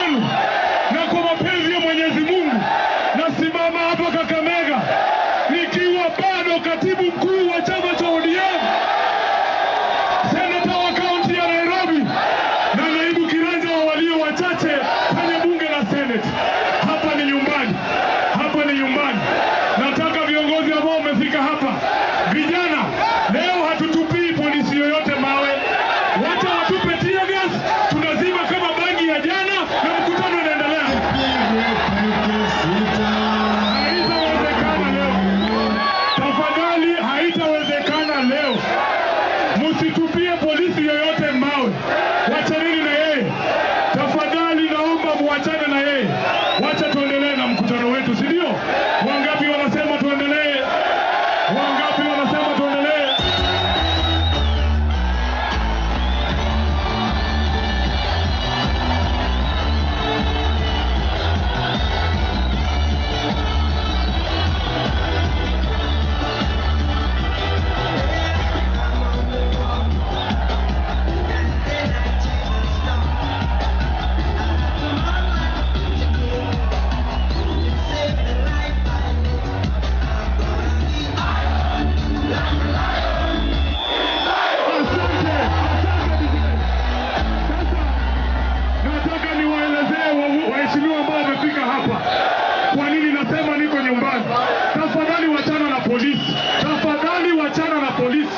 yenu na kwa mapenzi ya Mwenyezi Mungu, nasimama hapa Kakamega nikiwa bado katibu mkuu wa chama cha ODM, seneta wa kaunti ya Nairobi na naibu kiranja wa walio wachache kwenye bunge la Senate. Hapa ni nyumbani, hapa ni nyumbani. Nataka viongozi ambao wamefika hapa, vijana, leo hatutupii polisi yoyote mawe. Wacha watupe tear gas, tunazima kama bangi ya jana na mkutano unaendelea. Haitawezekana leo. Tafadhali, haitawezekana leo. Msitupie polisi yoyote mawe. Wachaneni na yeye. Tafadhali naomba muachane na yeye. Wacha tuendelee na mkutano wetu, si ndio? Wangapi wanasema tuendelee? Wangapi wanasema tuendelee? Asante, asante. Sasa nataka niwaelezee waheshimiwa ambao wamefika hapa kwa nini nasema niko nyumbani. Tafadhali wachana na polisi, tafadhali wachana na polisi,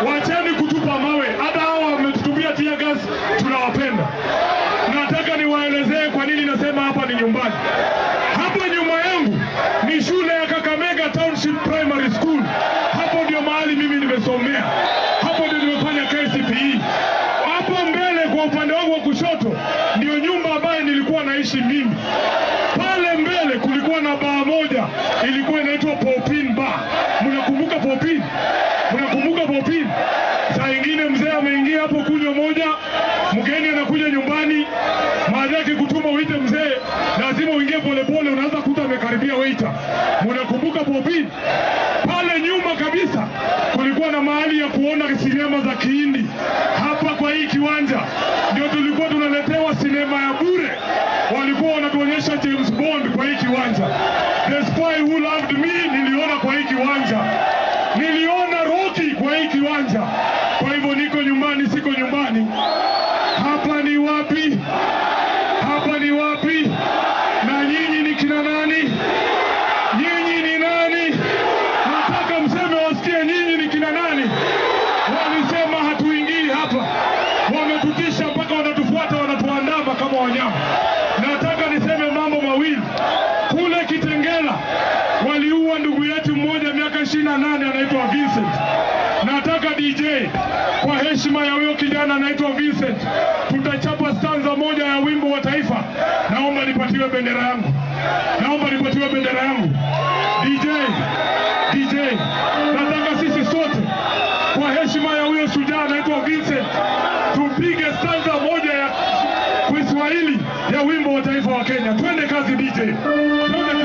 wacheni kutupa mawe. Hata hao wametutupia tear gas, tunawapenda. Nataka niwaelezee kwa nini nasema hapa ni nyumbani. Hapa nyuma yangu ni shule ya Kakamega Township Primary School. Hapo ndio mahali mimi nimesomea, hapo ndio nimefanya KCPE. Hapo mbele kwa upande wangu wa kushoto ndio nyumba ambayo nilikuwa naishi mimi. Pale mbele kulikuwa na baa moja ilikuwa inaitwa Popin Bar. Mnakumbuka Popin? Mnakumbuka Popin? Saa ingine mzee ameingia hapo kunywa moja, mgeni anakuja nyumbani, maana yake kutuma uite mzee, lazima uingie polepole, unaanza kuta amekaribia waiter. Mnakumbuka Popin? Pale nyuma kabisa kulikuwa na mahali ya kuona sinema za Kihindi. Hapa kwa hii kiwanja ndio tulikuwa tunaletewa sinema ya bure. Walikuwa wanatuonyesha James Bond kwa hii kiwanja. The Spy Who Loved Me niliona kwa hii kiwanja. Niliona Rocky kwa hii kiwanja. Kwa hivyo niko nyumbani, siko nyumbani. Hapa ni wapi? Hapa ni wapi? Na nyinyi ni kina nani? Nyinyi ni nani? Nataka mseme wasikie, nyinyi ni kina nani? Walisema hatuingii hapa, wametutisha mpaka wanatufuata, wanatuandama kama wanyama. Nataka niseme mambo mawili. Kule Kitengela waliua ndugu yetu mmoja miaka 28 anaitwa Vincent. Nataka DJ, kwa heshima ya huyo kijana anaitwa Vincent, tutachapa stanza moja ya wimbo wa taifa. Naomba nipatiwe bendera yangu, naomba nipatiwe bendera yangu. DJ, DJ, nataka sisi sote kwa heshima ya huyo shujaa anaitwa Vincent tupige stanza moja ya Kiswahili ya wimbo wa taifa wa Kenya. Twende kazi DJ. Twende.